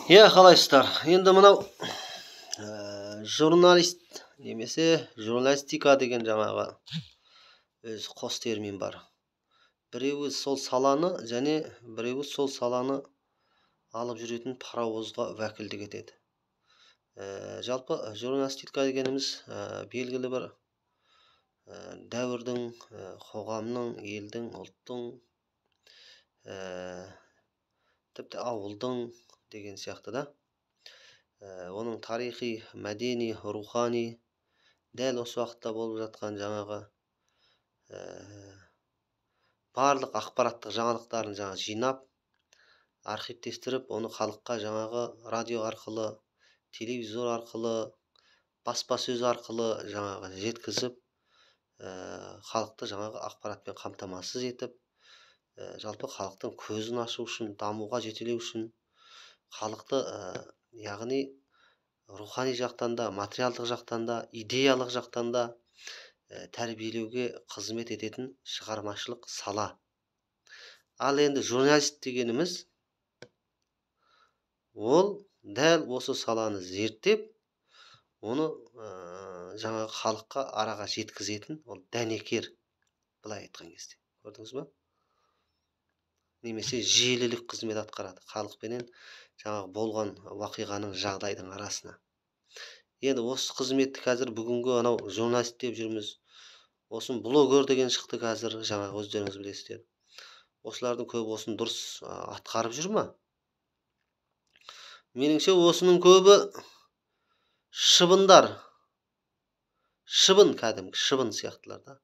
Иә, қалайсыздар? Енді мынау журналист немесе журналистика деген жаңағы өзі қос термин бар. Біреуі сол саланы және біреуі сол саланы алып жүретін паровозға уәкілдік етеді. Жалпы журналистика дегеніміз белгілі бір дәуірдің, қоғамның, елдің, ұлттың, тіпті ауылдың деген сияқты да. Оның тарихи, мәдени, рухани дәл осы уақытта болып жатқан жаңағы барлық ақпараттық жаңалықтарын жаңа жинап, архивтестіріп, оны халыққа жаңағы радио арқылы, телевизор арқылы, баспасөз арқылы жаңағы жеткізіп, халықты жаңағы ақпаратпен қамтамасыз етіп, жалпы халықтың көзін ашу үшін, дамуға жетелеу үшін, халықты яғни рухани жақтан да, материалдық жақтан да, идеялық жақтан да тәрбиелеуге қызмет ететін шығармашылық сала. Ал енді журналист дегеніміз ол дәл осы саланы зерттеп, оны жаңағы халыққа араға жеткізетін ол дәнекер, былай айтқан кезде. Көрдіңіз ба? Немесе желілік қызмет атқарады халықпенен жаңағы болған уақиғаның, жағдайдың арасына. Енді осы қызметті қазір бүгінгі анау журналист деп жүрміз. Осын блогер деген шықты қазір, жаңағы өздеріңіз білесіздер. Осылардың көбі осыны дұрыс атқарып жүр ма? Меніңше, осының көбі шыбындар. Шыбын, кәдімгі шыбын сияқтылар да.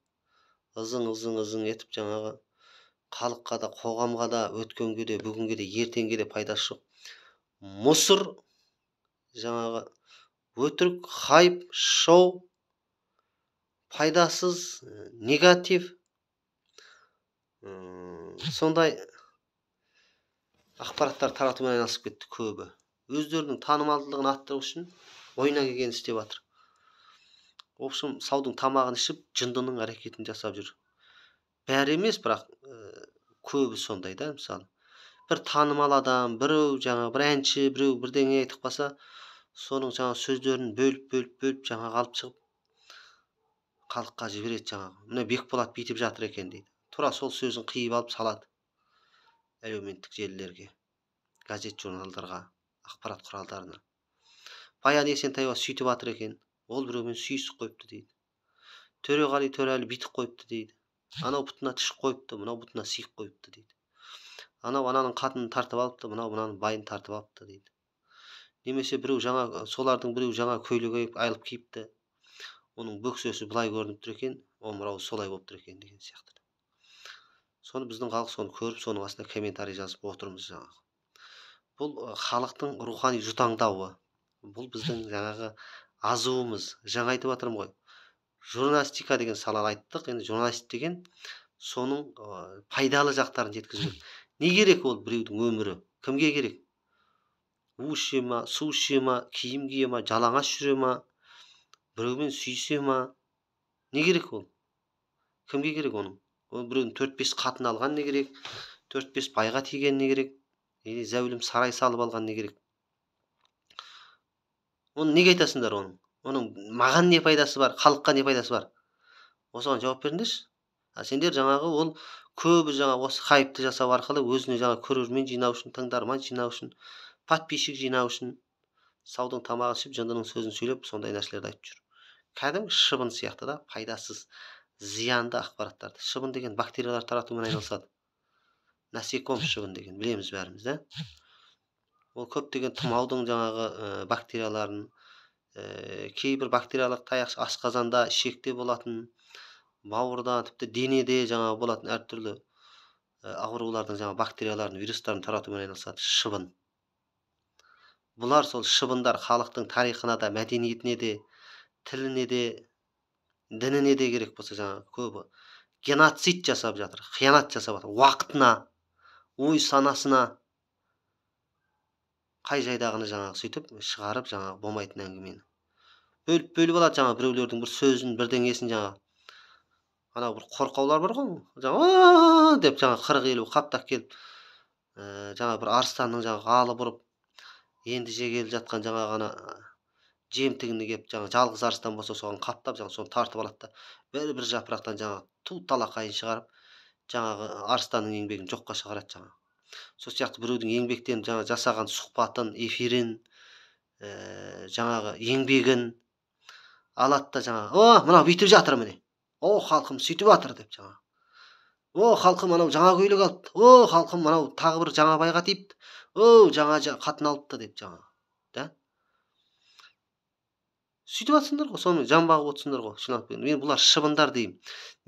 Ызың ызың ызың етіп жаңағы халыққа да, қоғамға да, өткенге де, бүгінге де, ертеңге де пайдасы жоқ. Мусор, жаңағы өтірік, хайп, шоу, пайдасыз, негатив, сондай ақпараттар таратумен айналысып кетті көбі. Өздерінің танымалдылығын арттыру үшін ойына келгенін істеп жатыр. В общем, саудың тамағын ішіп, жындының әрекетін жасап жүр. Бәрі емес, бірақ көбі сондай да, мысалы. Бір танымал адам, біреу жаңа бір әнші, біреу бірдеңе айтып қалса, соның жаңа сөздерін бөліп, бөліп, бөліп жаңағы алып шығып халыққа жібереді жаңағы. Міне, Бекболат бүйтіп жатыр екен дейді. Тура сол сөзін қиып алып салады әлеуметтік желілерге, газет, журналдарға, ақпарат құралдарына. Баян Есентаева сөйтіп жатыр екен, ол біреумен сүйісіп қойыпты дейді. Төреғали Төрәлі бүйтіп қойыпты дейді. Анау бұтына тышып қойыпты, мынау бұтына сиық қойыпты дейді. Анау ананың қатынын тартып алыпты, мынау мынаның байын тартып алыпты дейді. Немесе біреу жаңа, солардың біреу жаңа көйлек алып киіпті, оның бөксесі былай көрініп тұр екен, омырауы солай болып тұр екен деген сияқты. Соны біздің халық соны көріп, соның астына комментарий жазып отырмыз жаңағы. Бұл халықтың рухани жұтаңдауы. Бұл біздің жаңағы азуымыз. Жаңа айтып жатырмын ғой. Журналистика деген саланы айттық. Енді журналист деген соның пайдалы жақтарын жеткізу. Не керек ол біреудің өмірі? Кімге керек? У іше ма, су іше ма, киім кие ма, жалаңаш жүре ма, біреумен сүйісе ма? Не керек ол? Кімге керек оның? Ол біреудің 4-5 қатын алған не керек? 4-5 байға тиген не керек? Или зәулім сарай салып алған не керек? Оны неге айтасыңдар оның? Оның маған не пайдасы бар, халыққа не пайдасы бар? Осыған жауап беріңдерші. А сендер жаңағы ол көбі жаңа осы хайпты жасау арқылы өзіне жаңа көрермен жинау үшін, тыңдарман жинау үшін, подписчик жинау үшін саудың тамағын ішіп, жындының сөзін сөйлеп, сондай нәрселерді айтып жүр. Кәдімгі шыбын сияқты да, пайдасыз, зиянды ақпараттарды. Шыбын деген бактериялар таратумен айналысады. Насеком шыбын деген білеміз бәріміз да. Ол көптеген тұмаудың жаңағы бактерияларын, кейбір бактериялық таяқ асқазанда, ішекте болатын, бауырда, тіпті денеде жаңағы болатын әртүрлі аурулардың жаңағы бактерияларын, вирустарын таратумен айналысады шыбын. Бұлар сол шыбындар халықтың тарихына да, мәдениетіне де, тіліне де, дініне де керек болса жаңағы көбі геноцид жасап жатыр, қиянат жасап жатыр, уақытына, ой санасына, қай жайдағыны жаңағы сөйтіп шығарып жаңағы болмайтын әңгімені бөліп бөліп алады жаңағы біреулердің бір сөзін, бірдеңесін жаңағы. Анау бір қорқаулар бар ғой, жаңағы деп жаңағы 40-50 қаптап келіп, жаңағы бір арыстанның жаңағы алып ұрып Енді жегелі жатқан жаңағы ана жемтігіне келіп, жаңа жалғыз арыстан болса соған қаптап, жаңа соны тартып алады да, бір-бір жапырақтан жаңа ту талақайын шығарып, жаңағы арыстанның еңбегін жоққа шығарады жаңа. Сол сияқты біреудің еңбектен жаңа жасаған сұхбатын, эфирін, жаңағы еңбегін алады да жаңағы, о, мынау бүйтіп жатыр міне. О, халқым сөйтіп жатыр деп жаңағы. О, халқым анау жаңа көйлек алыпты. О, халқым мынау тағы бір жаңа байға тиіпті. О, жаңа қатын алыпты деп жаңағы. Да? Сөйтіп жатсыңдар ғой, сонымен жан бағып отырсыңдар ғой. Шын мен бұлар шыбындар деймін.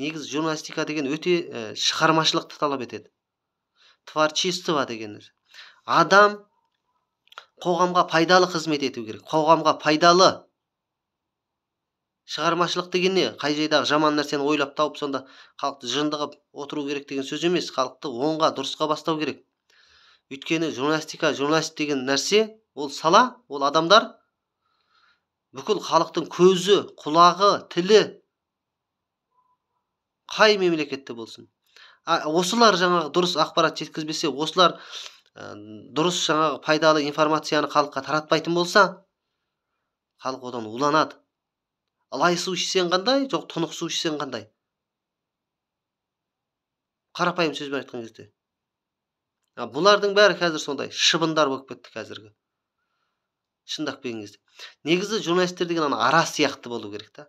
Негізі журналистика деген өте шығармашылықты талап етеді. Творчество деген. Адам қоғамға пайдалы қызмет ету керек. Қоғамға пайдалы. Шығармашылық деген не? Қай жайдағы жаман нәрсені ойлап тауып, сонда халықты жынды қылып отыру керек деген сөз емес. Халықты оңға, дұрысқа бастау керек. Өйткені журналистика, журналист деген нәрсе, ол сала, ол адамдар бүкіл халықтың көзі, құлағы, тілі қай мемлекетте болсын. Осылар жаңағы дұрыс ақпарат жеткізбесе, осылар дұрыс жаңағы пайдалы информацияны халыққа таратпайтын болса, халық одан уланады. Лай су ішсең қандай, жоқ тұнық су ішсең қандай? Қарапайым сөзбен айтқан кезде. Бұлардың бәрі қазір сондай шыбындар болып кетті қазіргі. Шындап келген кезде. Негізі журналистер деген ана ара сияқты болу керек та.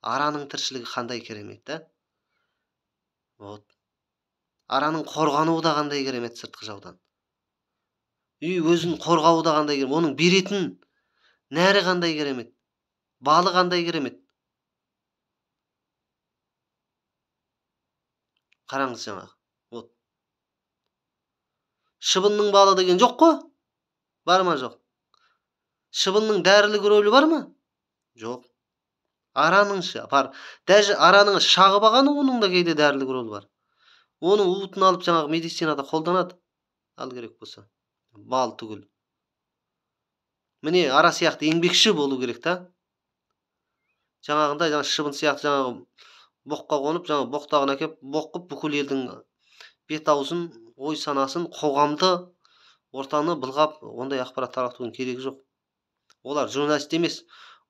Араның тіршілігі қандай керемет та. Вот. Араның қорғануы да қандай керемет сыртқы жаудан. Үй өзін қорғауы да қандай керемет. Оның беретін нәрі қандай керемет. Балы қандай керемет. Қараңыз жаңағы. Вот. Шыбынның балы деген жоқ қой? Бар ма жоқ? Шыбынның дәрілік рөлі бар ма? Жоқ. Араның шы бар. Даже араның шағып алғаны оның да кейде дәрілік рөлі бар. Оның уытын алып жаңағы медицинада қолданады. Ал керек болса. Бал түгіл. Міне ара сияқты еңбекші болу керек та. Жаңағындай жаңа шыбын сияқты жаңағы боққа қонып, жаңа боқтағын әкеп, боқ қып бүкіл елдің бет аузын, ой санасын, қоғамды, ортаны былғап, ондай ақпарат таратудың керегі жоқ. Олар журналист емес,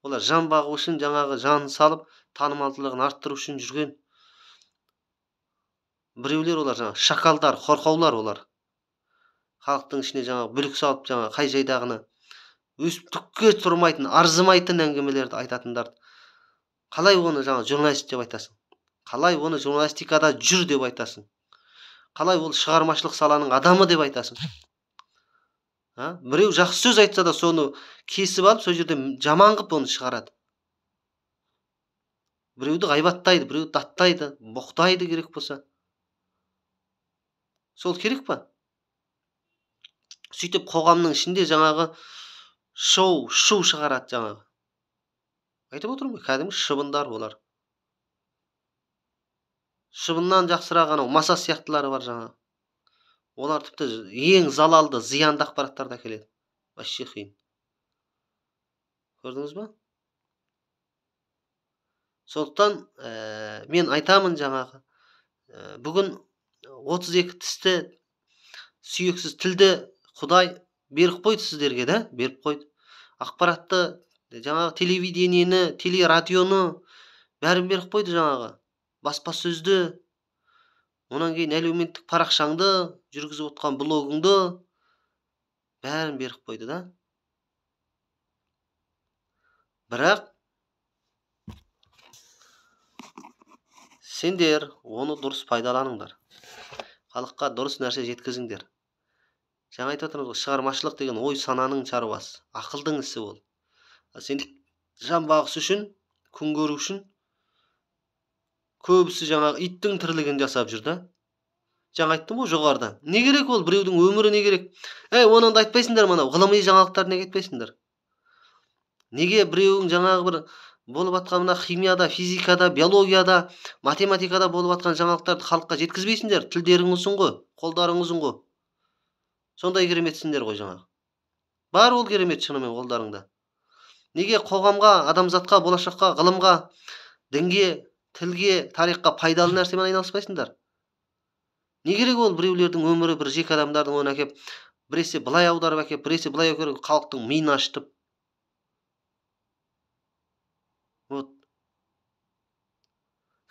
олар жан бағу үшін, жаңағы жанын салып, танымалдылығын арттыру үшін жүрген біреулер олар, жаңағы шакалдар, қорқаулар олар. Халықтың ішіне жаңағы бүлік салып, жаңағы қай жайдағыны өсіп түкке тұрмайтын, арзымайтын әңгімелерді айтатындар. Қалай оны жаңа журналист деп айтасың? Қалай оны журналистикада жүр деп айтасың? Қалай ол шығармашылық саланың адамы деп айтасың? Біреу жақсы сөз айтса да соны кесіп алып, сол жерде жаман қылып оны шығарады. Біреуді ғайбаттайды, біреуді даттайды, боқтайды керек болса. Сол керек па? Сөйтіп қоғамның ішінде жаңағы шоу, шу шығарады жаңағы. Айтып отырмын ғой, кәдімгі шыбындар олар. Шыбыннан жақсырақ анау маса сияқтылары бар жаңағы. Олар тіпті ең залалды, зиянды ақпараттарды әкеледі. Вообще қиын. Көрдіңіз ба? Сондықтан мен айтамын жаңағы, бүгін 32 тісті сүйексіз тілді Құдай беріп қойды сіздерге, да? Беріп қойды. Ақпаратты, жаңағы телевидениені, телерадионы бәрін беріп қойды жаңағы. Баспасөзді, онан кейін әлеуметтік парақшаңды, жүргізіп отқан блогыңды бәрін беріп қойды, да? Бірақ сендер оны дұрыс пайдаланыңдар. Халыққа дұрыс нәрсе жеткізіңдер. Жаңа айтып отырмыз ғой, шығармашылық деген ой сананың шаруасы, ақылдың ісі ол. Сен жан бағыс үшін, күн көру үшін көбісі жаңағы иттің тірлігін жасап жүр да. Жаңа айттым ғой жоғарыда. Не керек ол біреудің өмірі не керек? Әй, оны да айтпайсыңдар мынау, ғылыми жаңалықтар неге айтпайсыңдар? Неге біреудің жаңағы бір болып жатқан мына химияда, физикада, биологияда, математикада болып жатқан жаңалықтарды халыққа жеткізбейсіңдер? Тілдерің ұзын ғой, қолдарың ұзын ғой. Сондай кереметсіңдер ғой жаңағы. Бар ол керемет шынымен қолдарыңда. Неге қоғамға, адамзатқа, болашаққа, ғылымға, дінге, тілге, тарихқа пайдалы нәрсемен айналыспайсыңдар? Не керек ол біреулердің өмірі, бір жеке адамдардың оны әкеп Біресе былай аударып әкеп, біресе былай аударып, халықтың миын ашытып. Вот.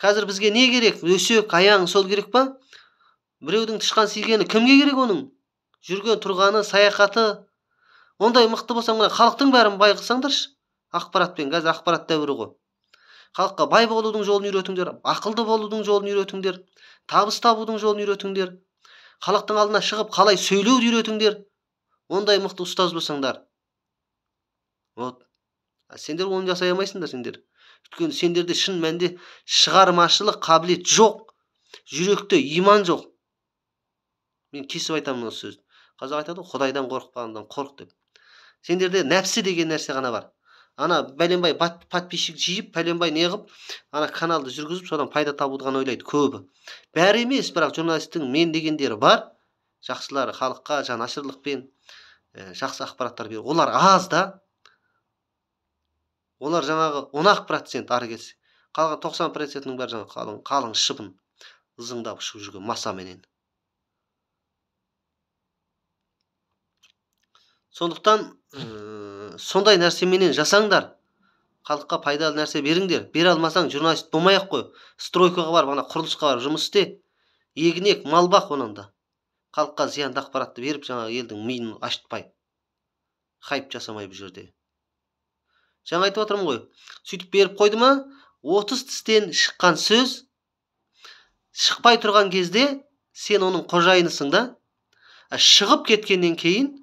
Қазір бізге не керек? Өсек, аяң сол керек па? Біреудің тышқан сүйгені кімге керек оның? Жүрген тұрғаны, саяхаты. Ондай мықты болсаң, мына халықтың бәрін бай қылсаңдаршы. Ақпаратпен, қазір ақпарат дәуірі ғой. Халыққа бай болудың жолын үйретіңдер, ақылды болудың жолын үйретіңдер, табыс табудың жолын үйретіңдер. Халықтың алдына шығып қалай сөйлеуді үйретіңдер. Ондай мықты ұстаз болсаңдар. Вот. Сендер оны жасай алмайсыңдар сендер. Өйткені сендерде шын мәнінде шығармашылық қабілет жоқ, жүректе иман жоқ. Мен кесіп айтамын осы сөзді. Қазақ айтады ғой, Құдайдан қорықпағандан қорқ деп. Сендерде нәпсі деген нәрсе ғана бар. Ана бәленбай подписчик жиып, бәленбай не қылып, ана каналды жүргізіп, содан пайда табуды ғана ойлайды көбі. Бәрі емес, бірақ журналистің мен дегендері бар. Жақсылары халыққа жанашырлықпен жақсы ақпараттар беру. Олар аз да. Олар жаңағы 10% ары кетсе. Қалған 90%-ның бәрі жаңағы қалың шыбын ызыңдап ұшып жүрген масаменен. Сондықтан сондай нәрсеменен жасаңдар, халыққа пайдалы нәрсе беріңдер. Бере алмасаң журналист болмай ақ қой. Стройкаға барып, ана құрылысқа барып жұмыс істе. Егін ек, мал бақ онан да. Халыққа зиянды ақпаратты беріп, жаңағы елдің миын ашытпай, хайп жасамай бұл жерде. Жаңа айтып отырмын ғой. Сөйтіп беріп қойды ма? 30 тістен шыққан сөз шықпай тұрған кезде сен оның қожайынысың да. Шығып кеткеннен кейін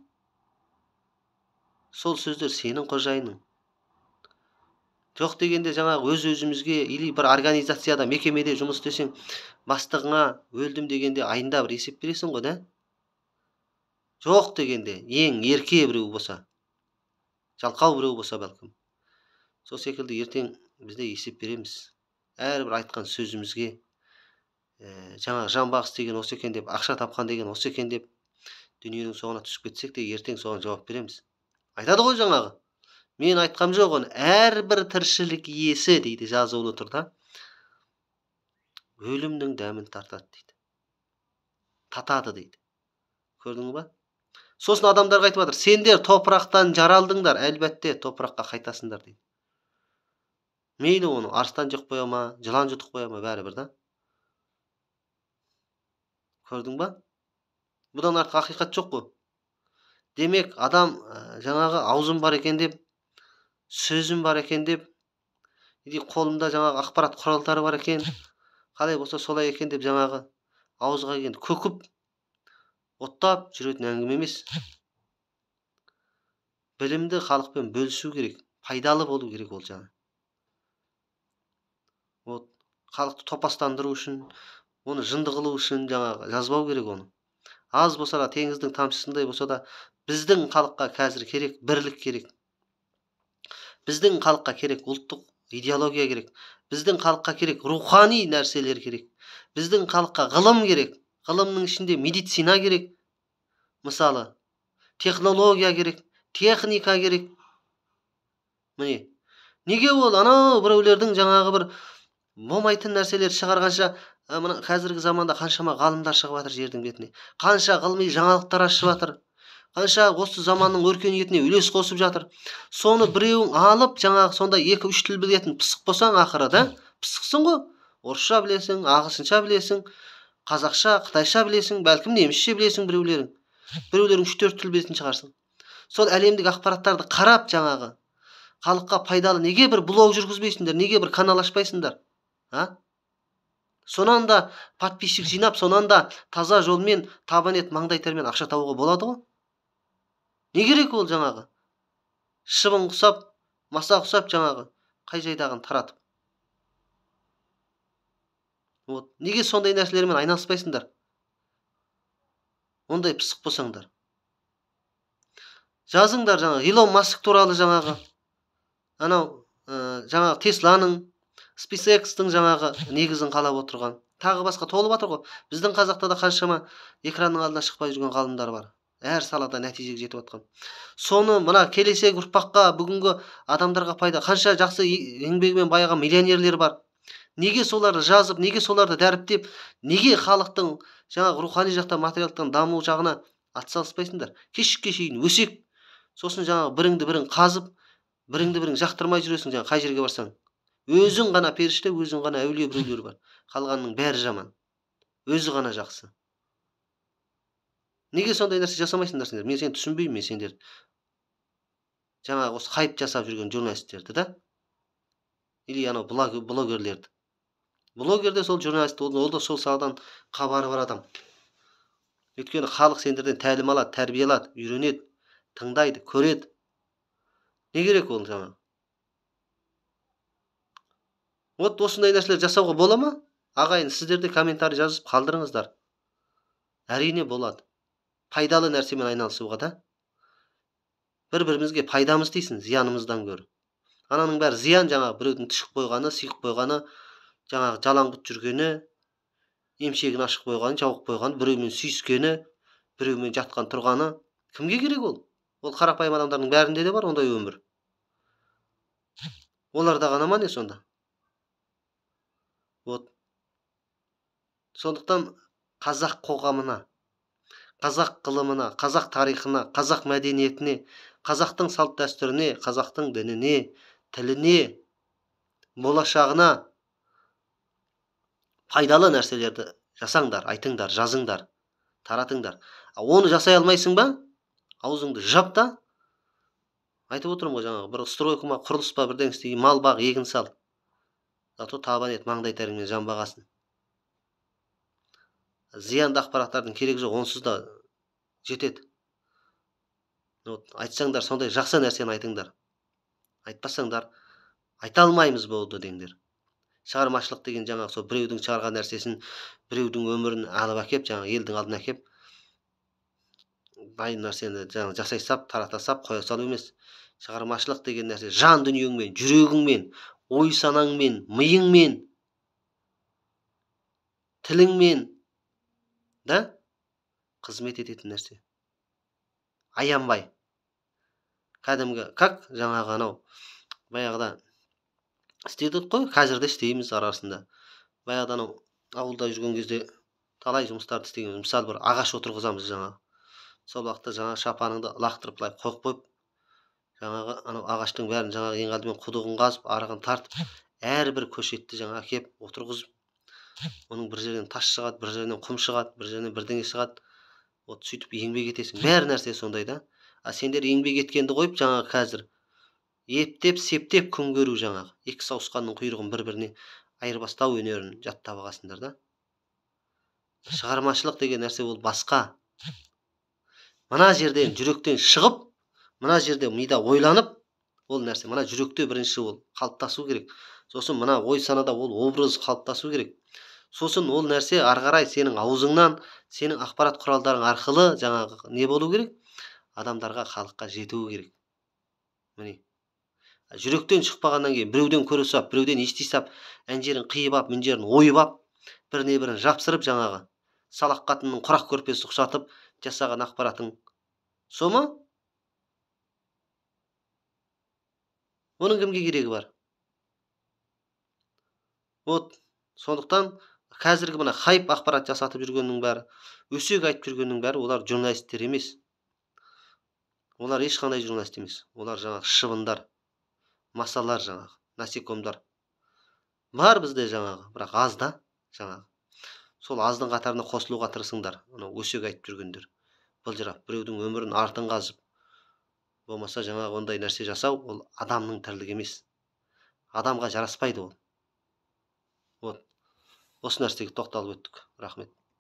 сол сөздер сенің қожайының. Жоқ дегенде жаңағы өз-өзімізге или бір организацияда, мекемеде жұмыс істесең, бастығыңа өлдім дегенде айында бір есеп бересің ғой, да? Жоқ дегенде ең ерке біреу болса, жалқау біреу болса бәлкім. Сол секілді ертең бізде есеп береміз. Әрбір айтқан сөзімізге, жаңағы жан бағыс деген осы екен деп, ақша тапқан деген осы екен деп, дүниенің соңына түсіп кетсек те ертең соған жауап береміз. Айтады ғой жаңағы. Мен айтқам жоқ оны. Әрбір тіршілік иесі дейді, жазулы тұр да. Өлімнің дәмін тартады дейді. Татады дейді. Көрдің ба? Сосын адамдарға айтып жатыр, сендер топырақтан жаралдыңдар, әлбетте топыраққа қайтасыңдар дейді. Мейлі оны арыстан жеп қоя ма, жылан жұтып қоя ма, бәрібір да. Көрдің ба? Бұдан артық ақиқат жоқ қой. Демек, адам жаңағы аузым бар екен деп, сөзім бар екен деп, или қолымда жаңағы ақпарат құралдары бар екен, қалай болса солай екен деп жаңағы ауызға келгенді көкіп, оттап жүретін әңгіме емес. Білімді халықпен бөлісу керек, пайдалы болу керек ол жаңа. Вот, халықты топастандыру үшін, оны жынды қылу үшін жаңағы жазбау керек оны. Аз болса да, теңіздің тамшысындай болса да, біздің халыққа қазір керек бірлік керек. Біздің халыққа керек ұлттық идеология керек. Біздің халыққа керек рухани нәрселер керек. Біздің халыққа ғылым керек. Ғылымның ішінде медицина керек. Мысалы, технология керек, техника керек. Міне, неге ол анау біреулердің жаңағы бір болмайтын нәрселер шығарғанша, мына қазіргі заманда қаншама ғалымдар шығып жатыр жердің бетіне. Қанша ғылыми жаңалықтар ашып жатыр. Қанша осы заманның өркениетіне үлес қосып жатыр. Соны біреуің алып, жаңағы сондай 2-3 тіл білетін пысық болсаң ақыры да, пысықсың ғой. Орысша білесің, ағылшынша білесің, қазақша, қытайша білесің, бәлкім немісше білесің біреулерің. Біреулерің 3-4 тіл білетін шығарсың. Сол әлемдік ақпараттарды қарап жаңағы халыққа пайдалы неге бір блог жүргізбейсіңдер, неге бір канал ашпайсыңдар? А? Сонан да подписчик жинап, сонан да таза жолмен табан ет маңдай термен ақша табуға болады ғой. Не керек ол жаңағы? Шыбын құсап, маса құсап жаңағы қай жайдағын таратып. Вот. Неге сондай нәрселермен айналыспайсыңдар? Ондай пысық болсаңдар. Жазыңдар жаңағы Илон Маск туралы жаңағы. Анау жаңағы Тесланың, SpaceX-тің жаңағы негізін қалап отырған. Тағы басқа толып жатыр ғой. Біздің қазақта да қаншама экранның алдына шықпай жүрген ғалымдар бар. Әр салада нәтижеге жетіп жатқан. Соны мына келешек ұрпаққа, бүгінгі адамдарға пайда. Қанша жақсы еңбегімен байыған миллионерлер бар. Неге соларды жазып, неге соларды дәріптеп, неге халықтың жаңағы рухани жақтан, материалдықтан даму жағына Атсалыспайсыңдар. Кешке шейін өсек, сосын жаңағы біріңді бірің қазып, біріңді бірің жақтырмай жүресің, жаңағы қай жерге барсаң. Өзің ғана періште, өзің ғана әулие біреулер бар. Қалғанның бәрі жаман. Өзі ғана жақсы. Неге сондай нәрсе жасамайсыңдар сендер? Мен сені түсінбеймін, мен сендерді. Жаңағы осы хайп жасап жүрген журналистерді да? Или анау блогерлерді. Блогер де сол журналист, ол да сол саладан хабары бар адам. Өйткені халық сендерден тәлім алады, тәрбие алады, үйренеді, тыңдайды, көреді. Не керек ол жаңағы? Вот осындай нәрселер жасауға бола ма? Ағайын, сіздер де комментарий жазып қалдырыңыздар. Әрине болады. Пайдалы нәрсемен айналысуға да. Бір-бірімізге пайдамыз тисін, зиянымыздан гөрі. Ананың бәрі зиян, жаңағы біреудің тышып қойғаны, сиып қойғаны, жаңағы жалаң бұт жүргені, емшегін ашып қойғаны, жауып қойғаны, біреумен сүйіскені, біреумен жатқан тұрғаны. Кімге керек ол? Ол қарапайым адамдардың бәрінде де бар ондай өмір. Оларда ғана ма не сонда? Вот. Сондықтан қазақ қоғамына, қазақ ғылымына, қазақ тарихына, қазақ мәдениетіне, қазақтың салт дәстүріне, қазақтың дініне, тіліне, болашағына пайдалы нәрселерді жасаңдар, айтыңдар, жазыңдар, таратыңдар. Оны жасай алмайсың ба? Аузыңды жап та. Айтып отырмын ғой, жаңағы бір стройка ма, құрылыс па, бірдеңе істей, мал бақ, егін сал. Зато табан ет, маңдай теріңмен жан бағасын. Зиянды ақпараттардың керегі жоқ, онсыз да жетеді. Вот, айтсаңдар, сондай жақсы нәрсені айтыңдар. Айтпасаңдар, айта алмаймыз болды деңдер. Шығармашылық деген жаңағы сол біреудің шығарған нәрсесін, біреудің өмірін алып әкеп, жаңағы елдің алдына әкеп, дайын нәрсені жаңағы жасай сап, тарата сап, қоя салу емес. Шығармашылық деген нәрсе жан дүниеңмен, жүрегіңмен, ой санаңмен, миыңмен, тіліңмен да қызмет ететін нәрсе. Аянбай. Кәдімгі, как жаңағы анау баяғыда істедік қой, қазір де істейміз арасында. Баяғыда анау ауылда жүрген кезде талай жұмыстарды істегенбіз. Мысалы, бір ағаш отырғызамыз жаңағы. Сол уақытта жаңағы шапаныңды лақтырып былай қойып қойып, жаңағы анау ағаштың бәрін жаңағы ең алдымен құдығын қазып, арығын тартып, әрбір көшетті жаңа әкеп отырғызып, оның бір жерден тас шығады, бір жерден құм шығады, бір жерден бірдеңе шығады. Вот сөйтіп еңбек етесің. Бәр нәрсе сондай да. А сендер еңбек еткенді қойып, жаңағы қазір ептеп, септеп күн көру жаңағы. Екі сауысқанның құйрығын бір-біріне айырбастау өнерін жаттап алғасыңдар да. Шығармашылық деген нәрсе ол басқа. Мына жерден, жүректен шығып, мына жерде мида ойланып, ол нәрсе мына жүректе бірінші ол қалыптасу керек. Сосын мына ой санада ол образ қалыптасу керек. Сосын ол нәрсе ары қарай сенің аузыңнан, сенің ақпарат құралдарың арқылы жаңағы не болу керек? Адамдарға, халыққа жетуі керек. Міне. Жүректен шықпағаннан кейін біреуден көре сап, біреуден ести сап, ән жерін қиып ап, мін жерін ойып ап, біріне бірін жапсырып жаңағы салақ қатынның құрақ көрпесі ұқсатып жасаған ақпаратың со ма? Оның кімге керегі бар? Вот, сондықтан қазіргі мына хайп ақпарат жасатып жүргеннің бәрі, өсек айтып жүргеннің бәрі, олар журналисттер емес. Олар ешқандай журналист емес. Олар жаңағы шыбындар, масалар жаңағы, насекомдар. Бар бізде жаңағы, бірақ аз да жаңағы. Сол аздың қатарына қосылуға тырысыңдар. Анау өсек айтып жүргендер. Былжырап, біреудің өмірін артын қазып, болмаса жаңағы ондай нәрсе жасау, ол адамның тірлігі емес. Адамға жараспайды ол. Вот. Осы нәрсеге тоқталып өттік. Рахмет.